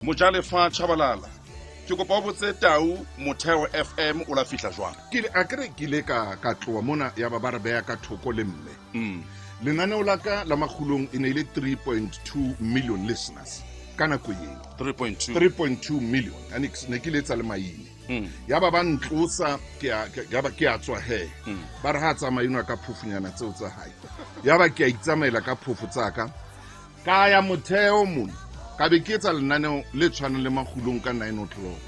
Mojalefa Chabalala, ke kopa o botse Tau Motheo FM o la fihla jwang? Ke a kere ke ile ka ka tloa mona ya ba ba re beya ka thoko le mme. Lenaneo la ka la makgulong e ne e le 3.2 million listeners ka nako eo. 3.2. 3.2 million. A ne ke le etsa le maine. Ya ba ba ntlosa ke a ya ba ke a tswa he. Ba re ha tsamaye enwa ka phofunyana tseo tsa hae. Ya ba ke a itsamaela ka phofo tsa ka. Ka ya motheo mona ka be ke etsa lenaneo le tshwanang le makgulong ka 9 o'clock.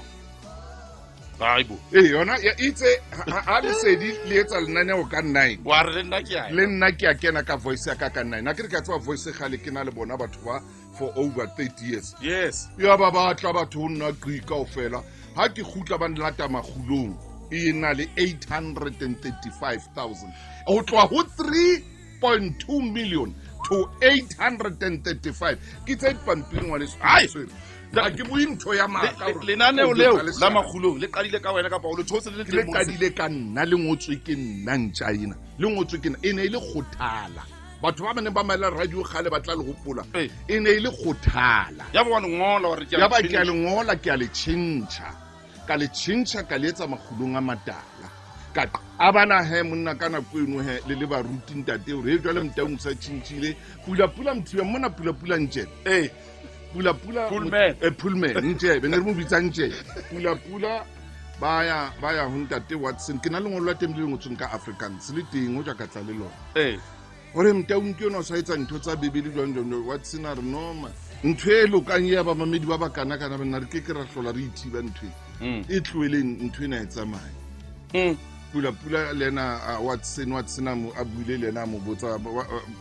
Haibo. Ee, yona ya itse ha lesedi le etsa lenaneo ka 9. Wa re le nna ke a. Le nna ke a kena ka voice ya ka ka 9. A ke re ke a tseba voice gale ke na le bona batho ba for over 30 years. Yes. Ya ba ba tla batho ho nna qi kaofela. Ha ke kgutla ba nlata makgulong e na le 835,000. Ho tloha ho 3.2 million to 835. Ke tse dipampiri ngwaneso. Ai! Ha ke bue ntho ya maaka hore Lenaneo o leo jwetsa la leshano. makgulong le qadile ka wena kapa o le thotse le le Le teng moo? qadile ka nna, le ngotswe ke nna ntja ena. Le ngotswe ke nna. E ne e le kgothala. Batho ba neng ba mamela radio kgale ba tla le hopola. Ee. E ne e le kgothala. Ya ba wa le ngola wa re ke a Ya le ba ke a tjhentjha. le ngola, ke a le tjhentjha. Ka le tjhentjha ka le etsa makgulong a matala. Ka qabana he monna ka nako eno he le le baruti ntate hore he jwale Motaung sa tjhentjhile. Pula pula Mothiba mona pula pula Ntjebe. Ee. Pula pula Pullman. Pullman Ntjebe ne re mo bitsa Ntjebe. Pula pula ba ya ba ya ho ntate Watson. Ke na le lengolo la teng le ngotsweng ka Afrikaans le teng ho ja ka tla le lona. Ee. Hore Motaung ke yona o sa etsa ntho tsa Bibele jwang jwang jwang. Watson a re no man. Ntho e lokang ya ba mamedi ba ba kana kana ba nna re ke ke ra hlola re ithiba ntho e. E tloheleng ntho ena e tsamaye. Pula pula le ena Watson Watson a mo a buile le ena a mo botsa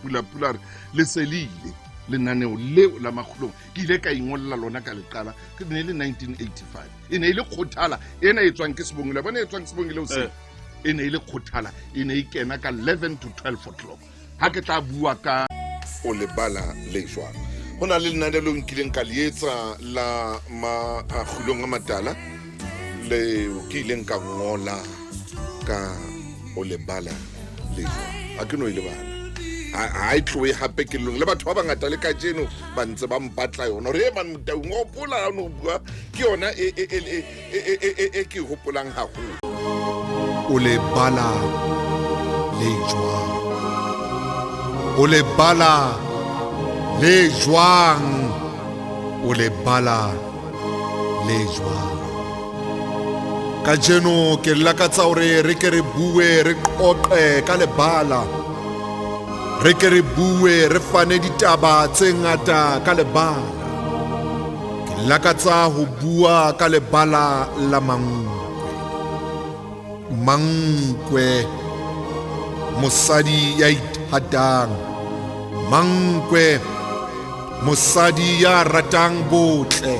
pula pula re le se le ile lenaneo leo la makgulong ke ile ka ingolla lona ka le qala ke ne le 1985 e ne e le kgothala ena e tswang ke Sebongile bona e tswang Sebongile o se e ne e le kgothala e ne e kena ka 11 to 12 o'clock ha ke tla bua ka o lebala le jwang ho na le lenaneo leo nkileng ka le etsa la makgulong a matala leo ke ileng ka ngola ka o lebala le jwang ha ke no e lebala ha e tlohe hape kelellong le batho ba bangata le kajeno ba ntse ba mpatla yona hore e man Motaung o hopola ha o no bua ke yona e ke e hopolang haholo. O lebala le jwang? O lebala le jwang? O lebala le jwang? Kajeno ke lakatsa hore re ke re bue re qoqe ka lebala. Re ke re bue re fane ditaba tse ngata ka lebala. Ke lakatsa ho bua ka lebala la Mankwe. Mankwe, mosadi ya ithatang. Mankwe, mosadi ya ratang botle.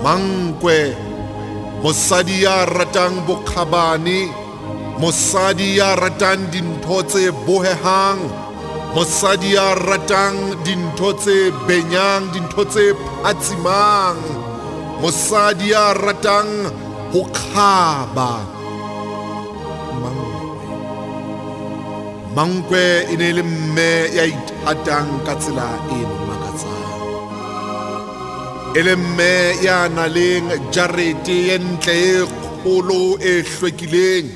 Mankwe, mosadi ya ratang bokgabane. Mosadi ya ratang dintho tse bohehang. Mosadi ya ratang dintho tse benyang, dintho tse phatsimang. Mosadi ya ratang ho kgaba. Mankwe. Mankwe e ne e le mme ya ithatang ka tsela e makatsang. E le mme ya nang le jarete e ntle e kgolo e hlwekileng.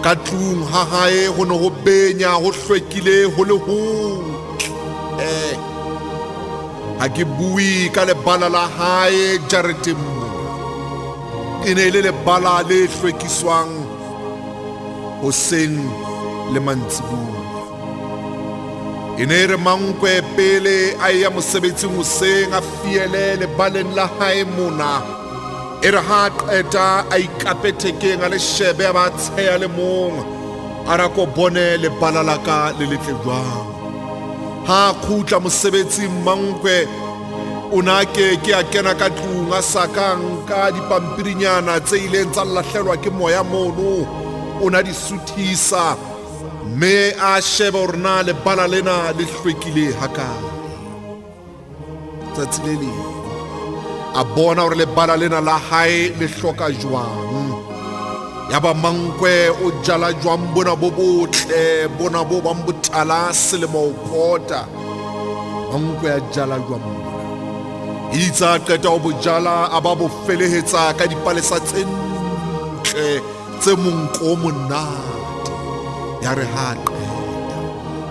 Ka tlung ha hae ho ne ho benya ho hlwekile ho le hotle. Ha ke bue ka lebala la hae jareteng mona. E ne e le lebala le hlwekiswang hoseng le mantsibuya. E ne e re Mankwe pele a eya mosebetsing hoseng a fiele lebaleng la hae mona. E re ha a qeta a ikape thekeng a le shebe a ba tsheya le mong. A ra ko bone lebala la ka le letle jwang. Ha a kgutla mosebetsing Mankwe o ne a ke ke a kena ka tlung a sa ka nka dipampirinyana tse ileng tsa lahlelwa ke moya mono. O ne a di suthisa mme a shebe hore na lebala lena le hlwekile hakae. Tsatsi le leng a bona hore lebala lena la hae le hloka jwang. Yaba Mankwe o jala jwang bona bo botle bona bo bang botala selemo ho pota. Mankwe a jala jwang bona. Itse a qeta ho bo jala a ba bo felehetsa ka dipalesa tse ntle tse monko o monate. Ya re ha a qeta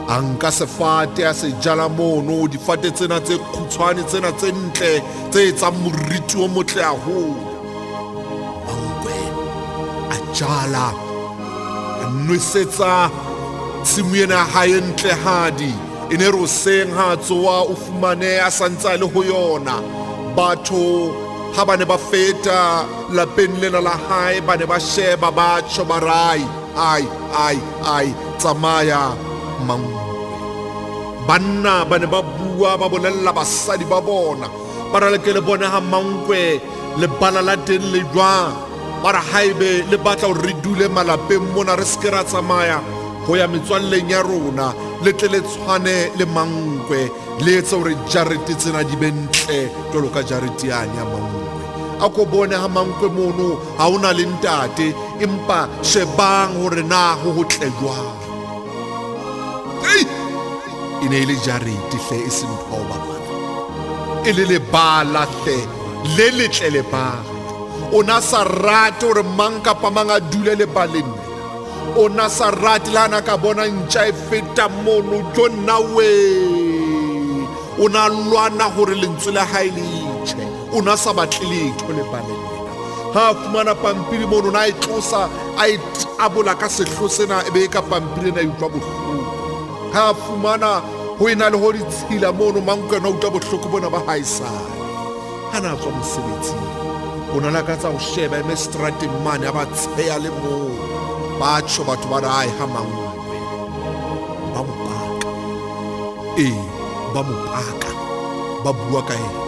a nka sefate a se jala mono, difate tsena tse kgutshwane tsena tse ntle tse etsang moriti o motle haholo. Mankwe a jala, a nwesetsa tshimo ena ya hae ntlehadi. E ne re hoseng ha a tsoa o fumane a sa ntse a le ho yona. Batho ha ba ne ba feta lapeng lena la hae ba ne ba sheba ba tjho ba re ai ai ai ai tsamaya Mankwe. Banna ba ne ba bua ba bolella basadi ba bona ba re le ke le bone ha Mankwe lebala la teng le jwang, ba re haebe le batla hore re dule malapeng mona re se ke ra tsamaya ho ya metswalleng ya rona, le tle le tshwane le Mankwe, le etse hore jarete tsena di be ntle jwalo ka jarete yane ya Mankwe. A ko bone ha Mankwe mono ha o na le ntate, empa shebang hore na ho hotle jwang. Ei! E ne e le jarete hle, e se ntho ya ho bapala, e le lebala hle, le letle lebala. O na sa rate hore mang kapa mang a dule lebaleng lena. O na sa rate le ha na ka bona ntja e feta mono, jo nna we. O na lwana hore lentswe la hae le tjhe. O na sa batle letho lebaleng lena. Ha a fumana pampiri mono, na e tlosa, a e tabola ka sehlo sena, e be e ka pampiri ena e utlwa bohloko. Ha a fumana ho ena le ho ditshila mono, Mankwe a utlwa bohloko bona ba hae sale. Ha na tswa mosebetsing, o na lakatsa ho sheba eme strateng mane, a ba tsheya le moo. Ba tjho batho ba re ai ha Mankwe. Ba mo paka. Ee, ba mo paka. Ba bua ka yena.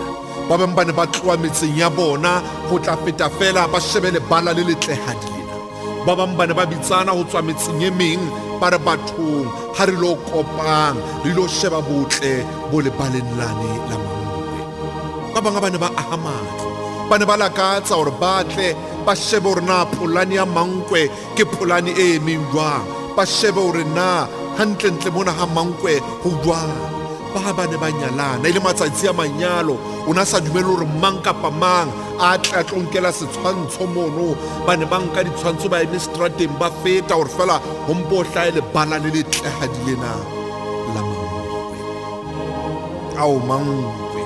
Ba bang ba ne ba tloha metseng ya bona ho tla feta feela ba shebe lebala le letlehadi lena. Ba bang ba ne ba bitsana ho tswa metseng e meng ba re bathong ha re lo kopang re lo sheba botle bo lebaleng lane la Mankwe. Ba bang ba ne ba aha matlo, ba ne ba lakatsa hore ba tle ba shebe hore na polane ya Mankwe ke polane e emeng jwang, ba shebe hore na hantlentle mona ha Mankwe ho jwang. Ba ba ne ba nyalana e le matsatsi a manyalo, o na sa dumele hore mang kapa mang a tle a tlo nkela setshwantsho mono. Ba ne ba nka ditshwantsho ba eme strateng ba feta hore fela ho mpo o hlahe lebala le letlehadi lena la Mankwe. Ao Mankwe,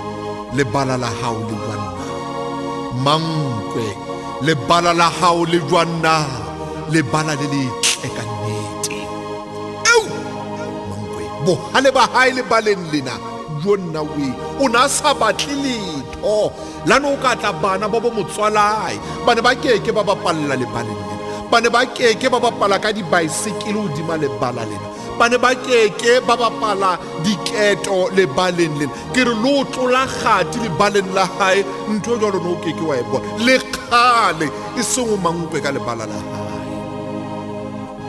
lebala la hao le jwang na? Mankwe, lebala la hao le jwang na? Lebala le letle ka nnete. Eo Mankwe, bohale ba hae lebaleng lena jo nna we, o na sa batle letho. Lano o ka tla bana ba bo motswalae, ba ne ba keke ba bapalla lebaleng lena. Ba ne ba keke ba bapala ka dibaesekele hodima lebala lena. Ba ne ba keke ba bapala diketo lebaleng lena. Ke re lo tlola kgati lebaleng la hae, ntho e jwalo no o keke wa e bona. Le kgale e seng o Mankwe ka lebala la hae.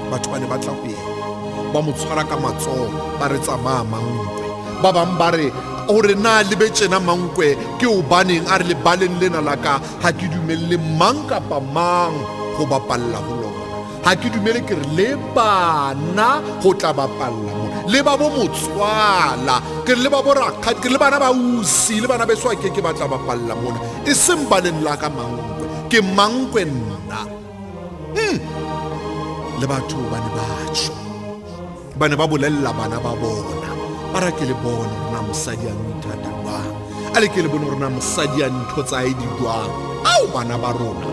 Batho ba ne ba tla ho yena, ba mo tshwara ka matsoho, ba re tsamaya Mankwe. Ba bang ba re hore na le be tjena Mankwe ke hobaneng a re lebaleng lena la ka ha ke dumelle mang kapa mang ho bapalla ho lona. Ha ke dumele ke re le bana ho tla bapalla mona, le ba bo motswala, ke re le ba bo rakgadi, ke re le bana ba usi, le bana beso a ke ke ba tla bapalla mona, e seng baleng la ka Mankwe. Ke Mankwe nna. Le batho ba ne ba tjho, ba ne ba bolella bana ba bona, ba ra ke le bone hore na mosadi a ithata jwang, a le ke le bone hore na mosadi a ntho tsa hae di jwang. Ao bana ba rona,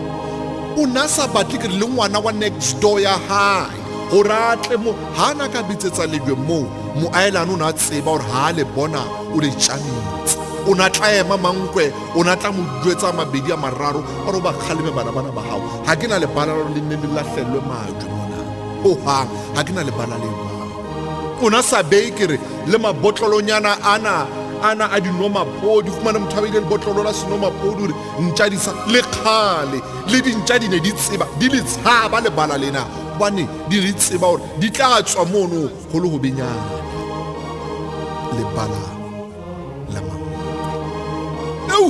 o na sa batle ke re le ngwana wa next door ya hae hore a tle mo, ha na ka bitsetsa lejwe moo, moaelane o na tseba hore ha le bona o le tjametse. O na tla ema Mankwe, o na tla mo jwetsa mabedi a mararo, a re o ba kgaleme bana bana ba hao. Ha ke na lebala la hore le nne le lahlellwe majwe mona hohang, ha ke na lebala le jwalo. O na sa behe ke re le mabotlolonyana ana ana a dinomaphodi, o fumane motho a beile lebotlolo la senomaphodi hore ntja di sa le kgale, le dintja di ne di tseba, di le tshaba lebala lena, hobane di ne di tseba hore di tla tswa mono ho le hobenyana. Lebala la Mankwe eo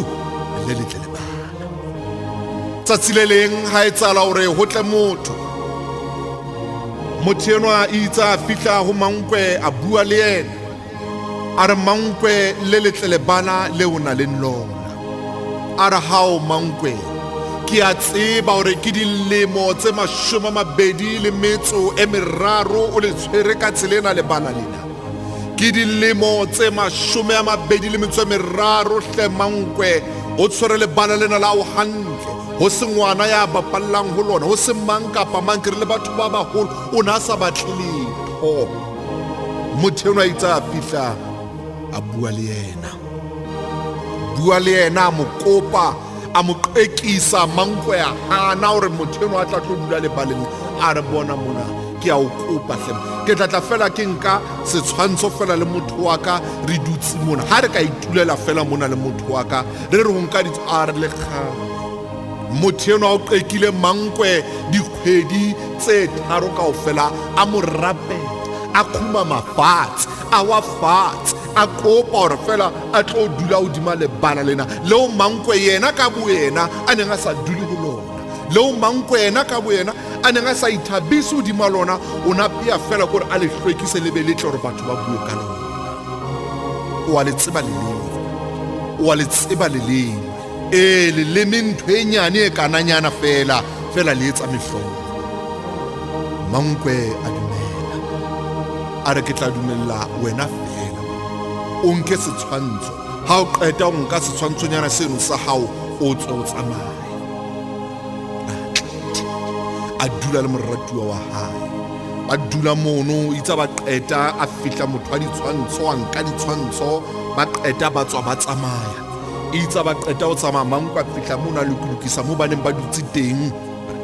le letle lebala. Tsatsi le leng ha etsahala hore ho tle motho, motho enwa itse a fihla ho Mankwe a bua le yena, a re Mankwe le letle lebala leo na leng lona. A re hao Mankwe, ke a tseba hore ke dilemo tse 23 o le tshwere ka tsela ena lebala lena. Ke dilemo tse 23 hle Mankwe, o tshwere lebala lena la o hantle. Ho se ngwana ya bapallang ho lona, ho se mang kapa mang, ke re le batho ba baholo, o na sa batle letho. Motho enwa a itse a fihla a bua le yena. Bua le yena, a mo kopa, a mo qekisa. Mankwe a hana hore motho enwa a tla tlo dula lebaleng. A re bona mona, ke a o kopa hle, ke tla tla fela ke nka setshwantsho fela le motho wa ka, re dutse mona. Ha re ka itulela fela mona le motho wa ka, re re ho nka a re le kgang. Motho enwa o qekile Mankwe dikgwedi tse 3 kaofela, a mo rapela, a khumama fatshe, a wa fatshe, a kopa hore fela a tlo dula hodima lebala lena leo Mankwe yena ka boyena a neng a sa dule ho lona, leo Mankwe yena ka boyena a neng a sa ithabise hodima lona. O na pea fela kore a le hlwekise le be letle hore batho ba bue ka lona. O a le tseba leleme, o a le tseba leleme. Ee, leleme ntho e nyane e kananyana fela, fela le etsa mehlolo. Mankwe a dumela, a re ke tla dumella wena fela o nke setshwantsho. Ha o qeta o nka setshwantshonyana seno sa hao, o tswe o tsamaye. A dula le moratuwa wa hae, ba dula mono, itse ba qeta a fihla motho wa ditshwantsho, a nka ditshwantsho, ba qeta ba tswa ba tsamaya. Itse ba qeta ho tsamaya, Mankwe a fihla mono a lokilokisa moo ba neng ba dutse teng.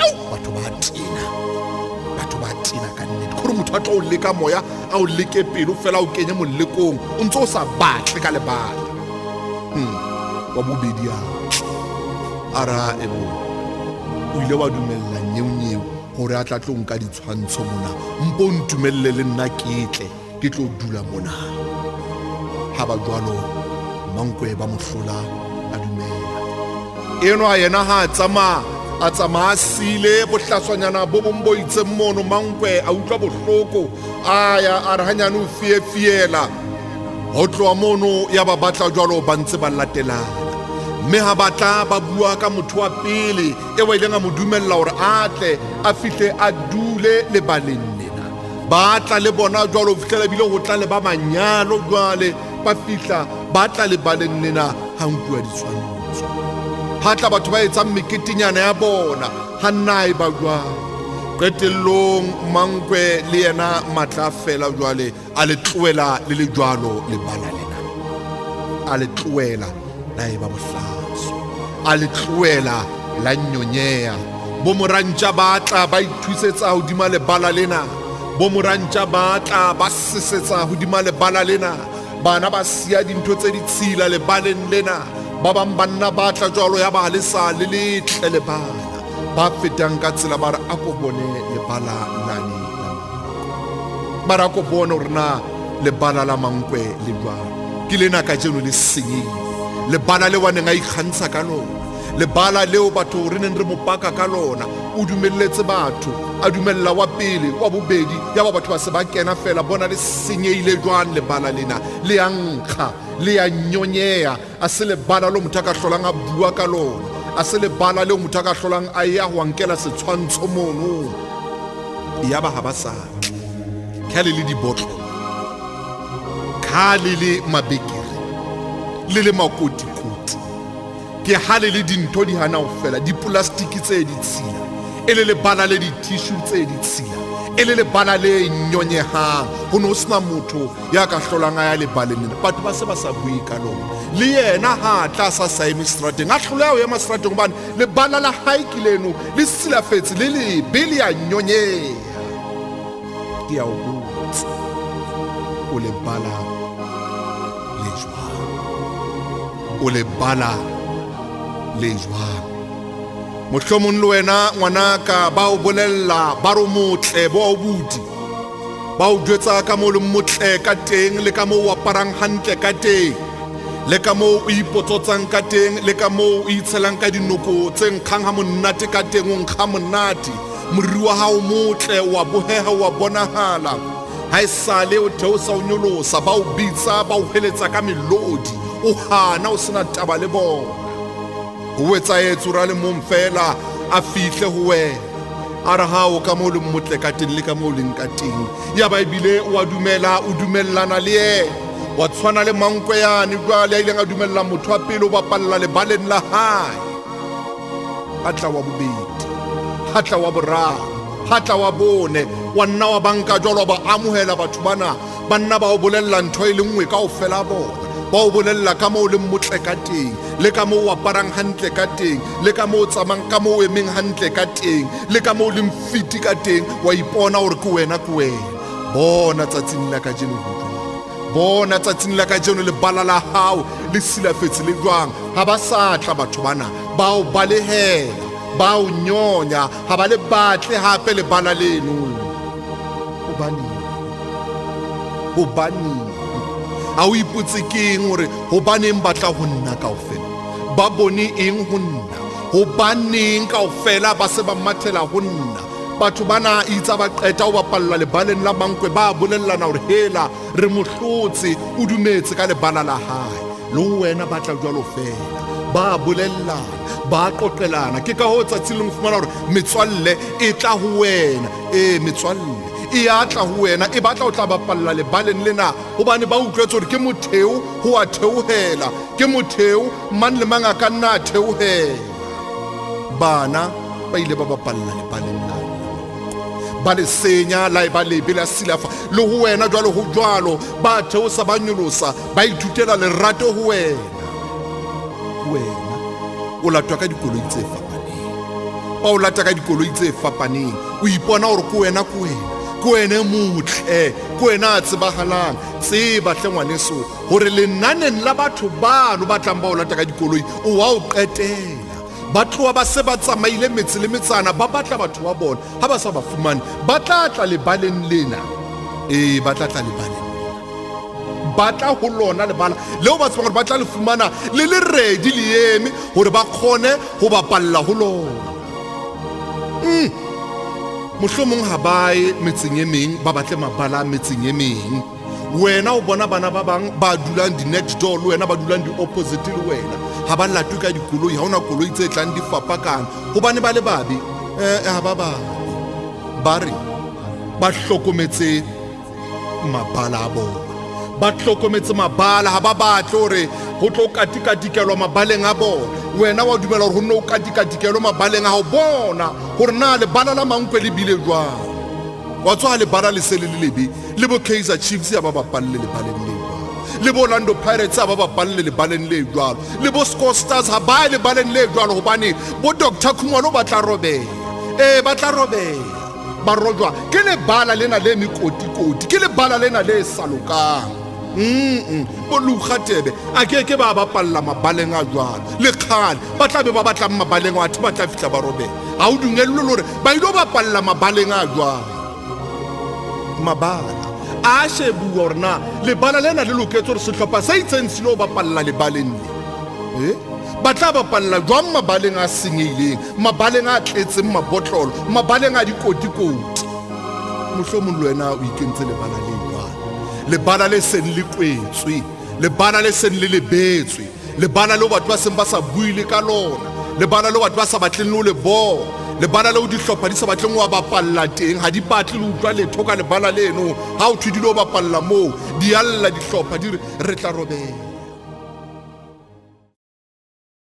Au, batho ba tena, batho ba tena ka nnete. Kore motho a tlo o leka moya, a o leke pelo fela, o kenye molekong, o ntse o sa batle ka lebala. Wa bobedi a tla, a ra ebo, o ile wa dumella nyeonyeo hore a tla tlo nka ditshwantsho mona, mpo o ntumelle le nna ke tle ke tlo dula mona. Ha ba jwalo, Mankwe ba mo hlola, a dumela. Enwa yena ha a tsamaya, a tsamaya a siile bohlaswanyana bo bong bo itseng mono. Mankwe a utlwa bohloko, a ya a re hanyane o fiefiela. Ho tloha mono ya ba batla jwalo ba ntse ba latelana. Mme ha ba tla ba bua ka motho wa pele eo a ileng a mo dumella hore a tle a fihle a dule lebaleng lena. Ba tla le bona jwalo ho fihlela ebile ho tla le ba manyalo jwale, ba fihla ba tla lebaleng lena ha nkuwa ditshwantsho. Ha tla batho ba etsang meketenyana ya bona, ha nna e ba jwang. Qetellong Mankwe le yena matla a fela jwale, a le tlohela le le jwalo lebala lena. A le tlohela la e ba bohlaso, a le tlohela la nyonyeha. Bo morantja ba tla ba ithusetsa hodima lebala lena, bo morantja ba tla ba sesetsa hodima lebala lena. Bana ba siya dintho tse ditshila lebaleng lena. Ba bang banna ba tla jwalo ya ba le sa le letle lebala. Ba fetang ka tsela ba re a ko bone lebala lane la Mankwe. Ba re a ko bone hore na lebala la Mankwe le jwang. Ke lena kajeno le senyehile. Lebala leo a neng a ikgantsha ka lona, lebala leo batho re neng re mo paka ka lona, o dumelletse batho, a dumella wa pele, wa bobedi, ya ba batho ba se ba kena fela. Bona le senyehile jwang lebala lena, le a nkga, le a nyonyeha. A se lebala leo motho a ka hlolang a bua ka lona, a se lebala leo motho a ka hlolang a ya ho nkela setshwantsho mono. Ya ba ha ba sa tle. Ka le le dibotlolo, ka le le mabekere, le le makotikoti, ke ha le le dintho di hana ho fela, dipolastiki tse ditshila, e le lebala le ditissue tse ditshila, e le lebala le nyonyehang. Ho ne ho sena motho ya ka hlolang a ya lebaleng lena. Batho ba se ba sa bue ka lona. Le yena ha a tla sa sa eme seterateng, a hloleha ho ema seterateng hobane lebala la hae ke leno le silafetse, le lebe, le a nyonyeha. Ke a o botsa, o lebala le jwang? O lebala le jwang? Mohlomong le wena ngwanaka ba o bolella ba re o motle bo abuti, ba o jwetsa ka moo o leng motle ka teng, le ka moo o aparang hantle ka teng, le ka moo o ipotsotsang ka teng, le ka moo o itshelang ka dinoko tse nkgang ha monate ka teng, o nkga monate, moriri wa hao motle, wa boheha, wa bonahala. Ha esale o theosa o nyolosa, ba o bitsa, ba o heletsa ka melodi, o hana o sena taba le bona. Ho etsahetse hore a le mong feela a fihle ho wena, a re hao ka moo o leng motle ka teng le ka moo o leng ka teng. Ya ba ebile o a dumela, o dumellana le yena. Wa tshwana le Mankwe yane jwale a ileng a dumella motho wa pele ho bapalla lebaleng la hae. A tla wa bobedi, ha tla wa boraro, ha tla wa bone, wa nna wa banka jwalo, wa ba amohela batho bana. Ba nna ba o bolella ntho e le nngwe kaofela bona. Ba o bolella ka moo o leng motle ka teng, le ka moo o aparang hantle ka teng, le ka moo o tsamayang, ka moo o emeng hantle ka teng, le ka moo o leng fiti ka teng. Wa ipona hore ke wena, ke wena. Bona tsatsing la kajeno ho jwang. Bona tsatsing la kajeno lebala la hao le silafetse le jwang. Ha ba sa tla batho bana, ba o balehela, ba o nyonya, ha ba le batle hape lebala leno. Hobaneng? Hobaneng? A o ipotse ke eng hore hobaneng ba tla ho nna kaofela? Ba bone eng ho nna? Hobaneng kaofela ba se ba mathela ho nna? Batho bana itsa ba qeta ho bapalla lebaleng la Mankwe, ba bolellana hore hela re mo hlotse, o dumetse ka lebala la hae. Le wena ba tla jwalo feela, ba bolellana, ba qoqelana. Ke ka hoo tsatsing leng o fumana hore metswalle e tla ho wena. Ee, metswalle e a tla ho wena, e batla o tla bapalla lebaleng lena, hobane ba utlwetse hore ke motheo ho a theohela, ke motheo mang le mang a ka nna a theohela. Bana ba ile ba bapalla lebaleng la ba le senya, la eba lebe, la silafa le ho wena jwalo ho jwalo. Ba theosa, ba nyolosa, ba ithutela lerato ho wena. Wena o latwa ka dikoloi tse fapaneng, ba o lata ka dikoloi tse fapaneng. O ipona hore ke wena, ke wena, ke wena e motle, ke wena a tsebahalang. Tseba hle ngwaneso hore lenaneng la batho bano ba tlang ba o lata ka dikoloi, o wa o qetela. Ba tloha ba se ba tsamaile metse le metsana, ba batla batho ba bona. Ha ba sa ba fumane, ba tla tla lebaleng lena. Ee, ba tla tla lebaleng lena, ba tla ho lona lebala leo ba tsebang hore ba tla le fumana le le ready, le eme hore ba kgone ho bapalla ho lona. Mohlomong ha ba ye metseng e meng, ba batle mabala metseng e meng. Wena o bona bana ba bang ba dulang di-next door le wena, ba dulang di-opposite le wena, ha ba latwe ka dikoloi, ha hona koloi tse tlang di fapakana hobane ba le babe. Ha ba babe, ba re ba hlokometse mabala a bona, ba hlokometse mabala, ha ba batle hore ho tlo katikatikelwa mabaleng a bona. Wena wa dumela hore ho nne o katikatikelwe mabaleng a hao. Bona hore na lebala la Mankwe le bile jwang. Wa tswa lebala le se le le lebe, le bo Kaizer Chiefs ya ba bapalle lebaleng le jwalo, le bo Orlando Pirates ha ba bapalle lebaleng le jwalo, le bo Score Stars ha ba lebaleng le jwalo, hobane bo Doctor Khumalo ba tla robeha. Ee, ba tla robeha, ba rojwa ke lebala lena le mekotikoti, ke lebala lena le sa lokang. Bo Luga Tebe a ke ke ba bapalla mabaleng a jwalo le kgale, ba tla be ba batlang mabaleng athe ba tla fihla ba robeha. Ha o dumellwe le hore ba ilo bapalla mabaleng a jwalo. Mabala a shebuwa hore na lebala lena le loketse hore sehlopha se itseng se lo bapalla lebaleng le. Ba tla bapalla jwang mabaleng a senyehileng, mabaleng a tletseng mabotlolo, mabaleng a dikotikoti? Mohlomong le wena o ikentse lebala le jwalo, lebala le seng le kwetswe, lebala le seng le lebetswe, lebala leo batho ba seng ba sa bue le ka lona, lebala leo batho ba sa batleng le ho le bona, lebala leo dihlopha di sa batleng ho bapalla teng, ha di batle le utlwa letho ka lebala leno. Ha o thwe di lo bapalla moo, di alla dihlopha, di re re tla robeha.